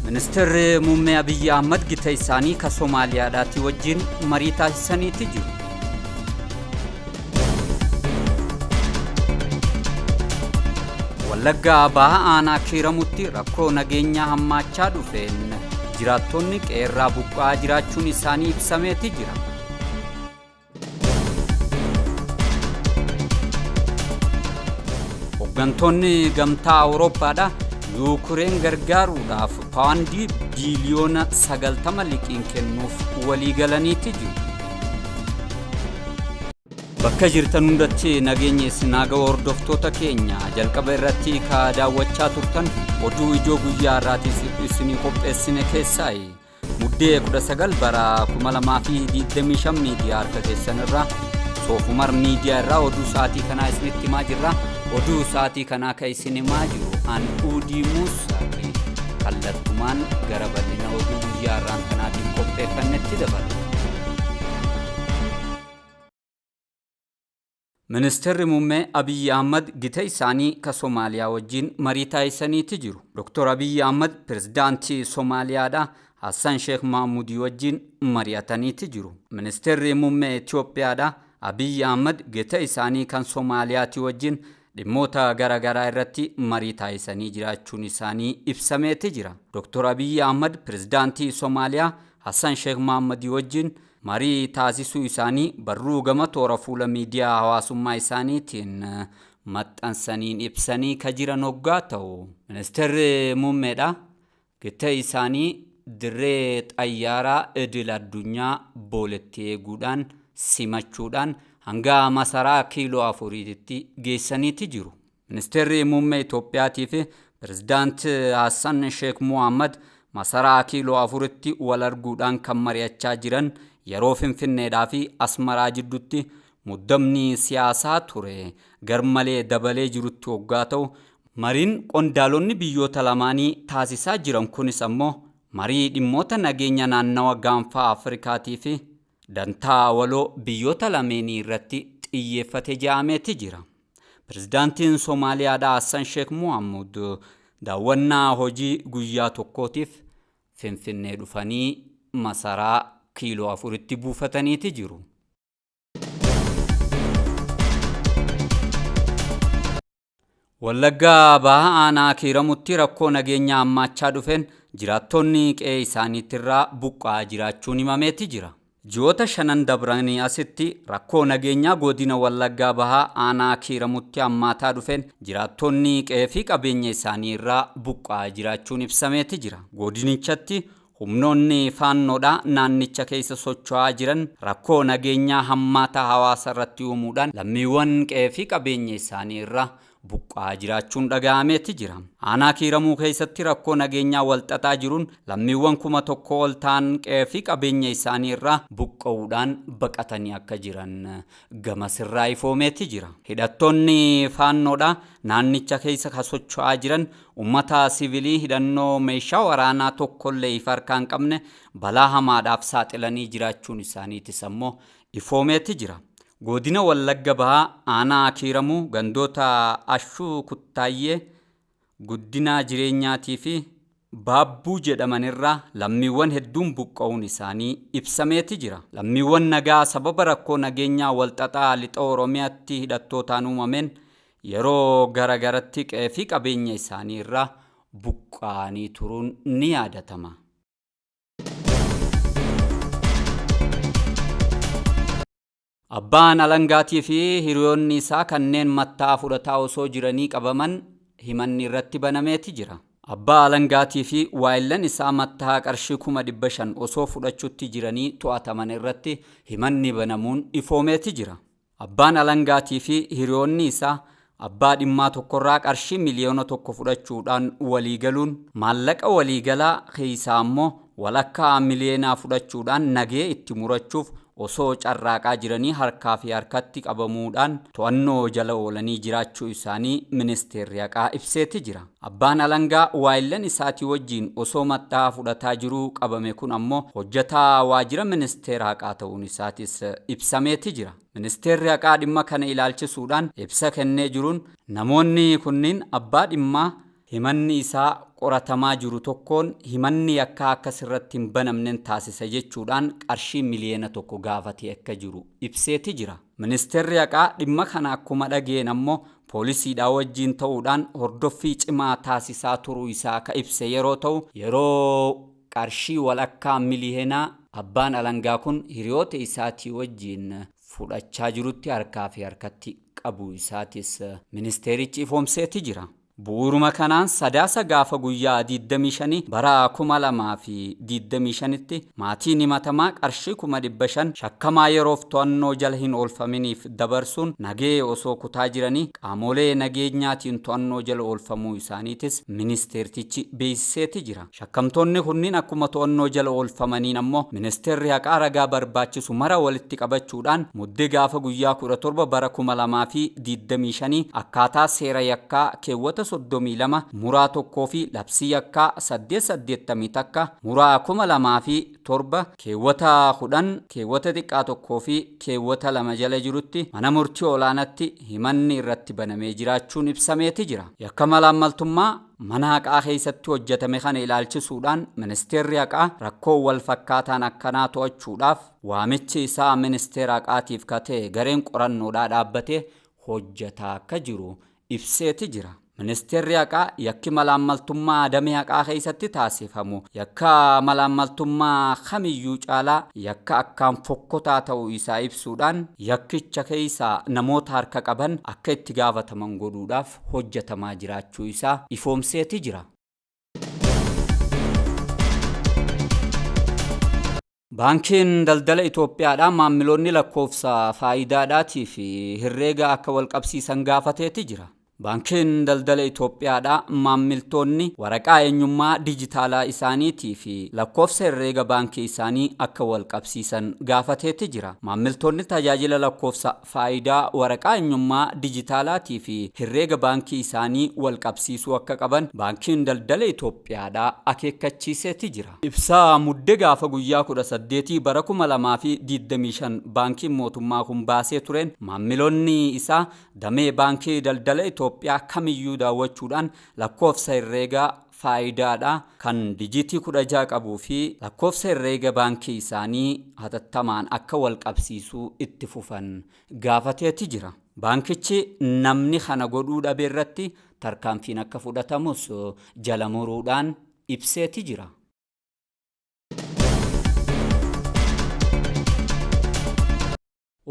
Ministeerri muummee Abiyyi Ahmad gita isaanii ka Somaaliyaadhaatii wajjin marii taasisaniiti jiru. Wallaggaa Baha aanaa Kiiramutti rakkoo nageenyaa hammaachaa dhufeen jiraattonni qeerraa buqqa'aa jiraachuun isaanii ibsameeti jira. Hooggantoonni gamtaa Awurooppaadha Yuukureen gargaaruudhaaf paawundii biiliyoona 90 liqiin kennuuf walii galaniiti jiru. Bakka jirtan hundatti nageenya isin haa ga'u hordoftoota keenya jalqaba irratti ka daawwachaa turtan oduu ijoo guyyaa har'aatiif isinii qopheessine keessaayi. Muddee 19 bara 2025 miidiyaa harka keessan irraa Soofumar miidiyaa irraa oduu sa'aatii kanaa isinitti himaa jirra. Oduu sa'aatii kanaa ka isin himaa jiru an Uudii Muusaati. Kallattumaan gara bal'ina oduu guyyaa har'aan kanaatiif qopheeffannetti dabarra. Ministeerri muummee Abiyyi Ahmad gita isaanii ka Somaaliyaa wajjin marii taasisaniiti jiru. Dr. Abiyyi Ahmad pirezidaantii Somaaliyaadha Hassan Sheekh Mahmudii wajjin mari'ataniiti jiru. Ministeerri muummee Itoophiyaadha Abiyyi Ahmad gita isaanii kan Somaaliyaati wajjin dhimmoota garaagaraa irratti marii taasisanii jiraachuun isaanii ibsameeti jira. Dr. Abiyyi Ahmad pirezidaantii Somaaliyaa Hassan Sheekh Mahmudii wajjin marii taasisuu isaanii barruu gama toora fuula miidiyaa hawaasummaa isaaniitiin maxxansaniin ibsanii ka jiran hoggaa ta'u. Ministeerri muummeedha gita isaanii dirree xayyaaraa idil addunyaa booletti eeguudhaan simachuudhaan hanga masaraa kiiloo afuriitti geessaniiti jiru. Ministeerri muummee Itoophiyaatii fi pirezidaant Hassan Sheekh Muhammad masaraa kiiloo afuritti wal arguudhaan kan mari'achaa jiran yeroo Finfinneedhaa fi Asmaraa jidduutti muddamni siyaasaa ture garmalee dabalee jirutti hoggaa ta'u mariin qondaalonni biyyoota lamaanii taasisaa jiran kunis ammoo marii dhimmoota nageenya naannawa gaanfaa Afrikaatii fi dantaa waloo biyyoota lameenii irratti xiyyeeffate ja'ameeti jira. Pirezidaantiin Somaaliyaadhaa Hassan Sheekh Muhammad daawwannaa hojii guyyaa tokkootiif Finfinnee dhufanii masaraa kiiloo afuritti buufataniiti jiru. Wallaggaa Baha aanaa Kiiramutti rakkoo nageenyaa hammaachaa dhufeen jiraattonni qe'ee isaaniitirraa buqqa'aa jiraachuun himameeti jira. Ji'oota shanan dabranii asitti rakkoo nageenyaa godina Wallaggaa Bahaa aanaa Kiiramutti hammaataa dhufeen jiraattonni qe'ee fi qabeenya isaanii irraa buqqa'aa jiraachuun ibsameeti jira. Godinichatti humnoonni faannoodhaa naannicha keessa socho'aa jiran rakkoo nageenyaa hammaataa hawaasa irratti uumuudhaan lammiiwwan qe'ee fi qabeenya isaanii irraa buqqa'aa jiraachuun dhaga'ameeti jira. Aanaa Kiiramuu keessatti rakkoo nageenyaa walxaxaa jiruun lammiiwwan 1000 ol ta'an qe'ee fi qabeenya isaanii irraa buqqa'uudhaan baqatanii akka jiran gama sirraa ifoomeeti jira. Hidhattoonni faannoodhaa naannicha keessa kan socho'aa jiran uummata siviilii hidhannoo meeshaa waraanaa tokkollee ifa harkaa hin qabne balaa hamaadhaaf saaxilanii jiraachuun isaaniitis ammoo ifoomeeti jira. Godina Wallagga Bahaa aanaa Kiiramuu gandoota Ashuu Kuttaayyee guddinaa jireenyaatii fi Baabbuu jedhamanirraa lammiiwwan hedduun buqqa'uun isaanii ibsameeti jira. Lammiiwwan nagaa sababa rakkoo nageenyaa walxaxaa lixa Oromiyaatti hidhattootaan uumameen yeroo garagaratti qe'ee fi qabeenya isaanii irraa buqqa'anii turuun ni yaadatama. Abbaan alangaatii fi hiriyoonni isaa kanneen matta'aa fudhataa osoo jiranii qabaman himanni irratti banameeti jira. Abbaa alangaatii fi waayillan isaa matta'aa qarshii 500,000 osoo fudhachuutti jiranii to'ataman irratti himanni banamuun ifoomeeti jira. Abbaan alangaatii fi hiriyoonni isaa abbaa dhimmaa tokkorraa qarshii 1,000,000 fudhachuudhaan waliigaluun maallaqa waliigalaa keessaa ammoo walakkaa miliyoonaa fudhachuudhaan nagee itti murachuuf osoo carraaqaa jiranii harkaa fi harkatti qabamuudhaan to'annoo jala oolanii jiraachuu isaanii ministeerri haqaa ibseeti jira. Abbaan alangaa waayillan isaatii wajjin osoo matta'aa fudhataa jiruu qabame kun ammoo hojjetaa waajjira ministeera haqaa ta'uun isaatis ibsameeti jira. Ministeerri haqaa dhimma kana ilaalchisuudhaan ibsa kennee jiruun namoonni kunniin abbaa dhimmaa himanni isaa qoratamaa jiru tokkoon himanni yakkaa akkas irratti hin banamnen taasisa jechuudhaan qarshii 1 miliyoona gaafatee akka jiru ibseeti jira. Ministeerri haqaa dhimma kana akkuma dhageen ammoo poolisiidhaa wajjin ta'uudhaan hordoffii cimaa taasisaa turuu isaa ka ibse yeroo ta'u, yeroo qarshii 250,000 abbaan alangaa kun hiriyoota isaatii wajjin fudhachaa jirutti harkaa fi harkatti qabu isaatis ministeerichi ifoomseeti jira. Bu'uuruma kanaan Sadaasa gaafa guyyaa 25 bara 2025tti maatiin himatamaa qarshii 500,000 shakkamaa yeroof to'annoo jala hin oolfaminiif dabarsuun nagee osoo kutaa jiranii qaamolee nageenyaatiin to'annoo jala oolfamuu isaaniitis ministeertichi beeksiseeti jira. Shakkamtoonni kunniin akkuma to'annoo jala oolfamaniin ammoo ministeerri haqaa ragaa barbaachisu mara walitti qabachuudhaan Muddee gaafa guyyaa 17 bara 2025 akkaataa seera yakkaa keewwata 32 muraa 1 fi labsii yakkaa 881 muraa 2007 keewwata 10 keewwata xiqqaa 1 fi keewwata 2 jala jirutti mana murtii olaanaatti himanni irratti banamee jiraachuun ibsameeti jira. Yakka malaammaltummaa mana haqaa keessatti hojjetame kana ilaalchisuudhaan ministeerri haqaa rakkoo wal fakkaataan akkanaa to'achuudhaaf waamichi isaa ministeera haqaatiif ka ta'e gareen qorannoodhaa dhaabbatee hojjetaa akka jiru ibseeti jira. Ministeerri haqaa yakki malaammaltummaa damee haqaa keessatti taasifamu yakka malaammaltummaa kamiyyuu caalaa yakka akkaan fokkotaa ta'uu isaa ibsuudhaan yakkicha keessaa namoota harka qaban akka itti gaafataman godhuudhaaf hojjetamaa jiraachuu isaa ifoomseeti jira. Baankiin daldala Itoophiyaadhaa maamiloonni lakkoofsa faayidaadhaatii fi herreega akka wal qabsiisan gaafateeti jira. Baankiin daldala Itoophiyaadhaa maamiltoonni waraqaa eenyummaa dijitaalaa isaaniitii fi lakkoofsa herreega baankii isaanii akka wal qabsiisan gaafateeti jira. Maamiltoonni tajaajila lakkoofsa faayidaa waraqaa eenyummaa dijitaalaatii fi herreega baankii isaanii wal qabsiisuu akka qaban baankiin daldala Itoophiyaadhaa akeekkachiiseeti jira. Ibsaa Muddee gaafa guyyaa 18 bara 2025 baankiin mootummaa kun baasee tureen maamiloonni isaa damee baankii daldala Itoophiyaa kamiyyuu daawwachuudhaan lakkoofsa herreegaa faayidaadha kan dijitii 16 qabuu fi lakkoofsa herreega baankii isaanii hatattamaan akka wal qabsiisuu itti fufan gaafateeti jira. Baankichi namni kana godhuu dhabe irratti tarkaanfiin akka fudhatamus jala muruudhaan ibseeti jira.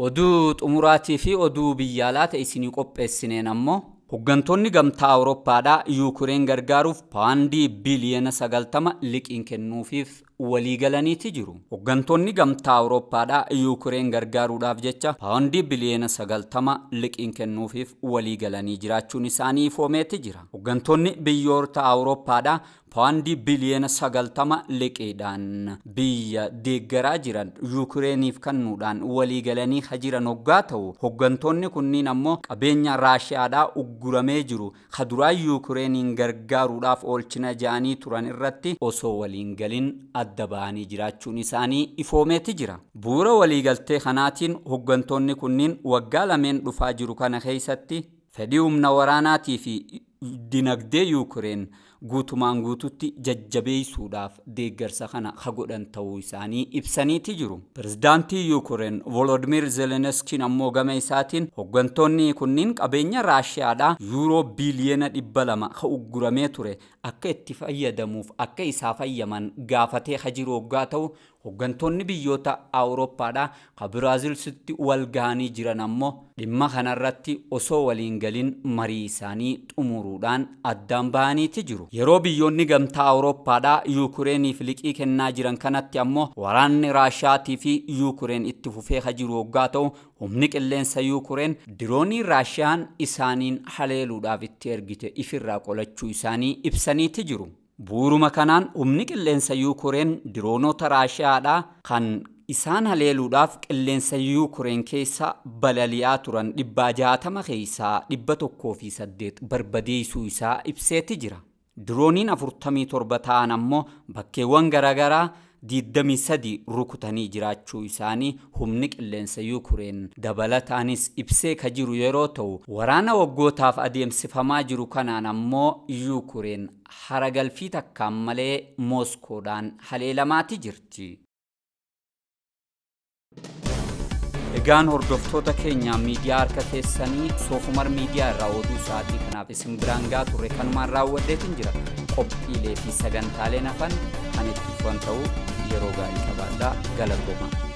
Oduu xumuraatii fi oduu biyya alaa ta'e isinii qopheessineen ammoo hooggantoonni gamtaa Awurooppaadhaa Yuukireen gargaaruuf paawundii 90 biliyoona liqiin kennuufiif waliigalaniiti jiru. Hooggantoonni gamtaa Awurooppaadhaa Yuukireen gargaaruudhaaf jecha paawundii 90 biliyoona liqiin kennuufiif waliigalanii jiraachuun isaanii ifoomeeti jira. Hooggantoonni biyyoota Awurooppaadhaa paawundii 90 biliyoona liqiidhaan biyya deeggaraa jiran Yuukireeniif kennuudhaan waliigalanii jiran hoggaa ta'u, hooggantoonni kunniin ammoo qabeenya Raashiyaadhaa ugguramee jiru ka duraa Yuukireeniin gargaaruudhaaf oolchina ja'anii turan irratti osoo waliin galin adda ba'anii jiraachuun isaanii ifoomeeti jira. Bu'uura waliigaltee kanaatiin hooggantoonni kunniin waggaa lameen dhufaa jiru kana keessatti fedhii humna waraanaatii fi dinagdee Yuukireen guutumaan guututti jajjabeessuudhaaf deeggarsa kana ka godhan ta'uu isaanii ibsaniiti jiru. Pirezidaantii Yuukireen Volodimir Zelenskiin ammoo gama isaatiin hooggantoonni kunniin qabeenya Raashiyaadhaa yuuroo 200 biliyoona ka ugguramee ture akka itti fayyadamuuf akka isaa fayyaman gaafatee ka jiru hoggaa ta'u, hooggantoonni biyyoota Awurooppaadhaa ka Biraazilsitti wal gahanii jiran ammoo dhimma kanarratti osoo waliin galin marii isaanii xumuruudhaan addaan bahaniiti jiru. Yeroo biyyoonni gamtaa Awurooppaadhaa Yuukireeniif liqii kennaa jiran kanatti ammoo waraanni Raashiyaatii fi Yuukireen itti fufee ka jiru hoggaa ta'u, humni qilleensa Yuukireen diroonii Raashiyaan isaaniin haleeluudhaaf itti ergite ifirraa qolachuu isaanii ibsaniiti jiru. Bu'uuruma kanaan humni qilleensa Yuukireen diroonota Raashiyaadhaa kan isaan haleeluudhaaf qilleensa Yuukireen keessa balali'aa turan 660 keessaa 108 barbadeessuu isaa ibseeti jira. Dirooniin 47 ta'an ammoo bakkeewwan garaagaraa 23 rukutanii jiraachuu isaanii humni qilleensa Yukureen dabalataanis ibsee ka jiru yeroo ta'u, waraana waggootaaf adeemsifamaa jiru kanaan ammoo Yukureen haragalfii takkaan malee Mooskoodhaan haleelamaati jirti. Egaan hordoftoota keenya miidiyaa harka keessanii Soofumar Miidiyaa irraa oduu sa'aatii kanaaf isin biraan gahaa turre kanumaan raawwadheetiin jira. Qophiilee fi sagantaaleen hafan kan itti fufan ta'uu yeroo gaarii qabaadhaa. Galatooma.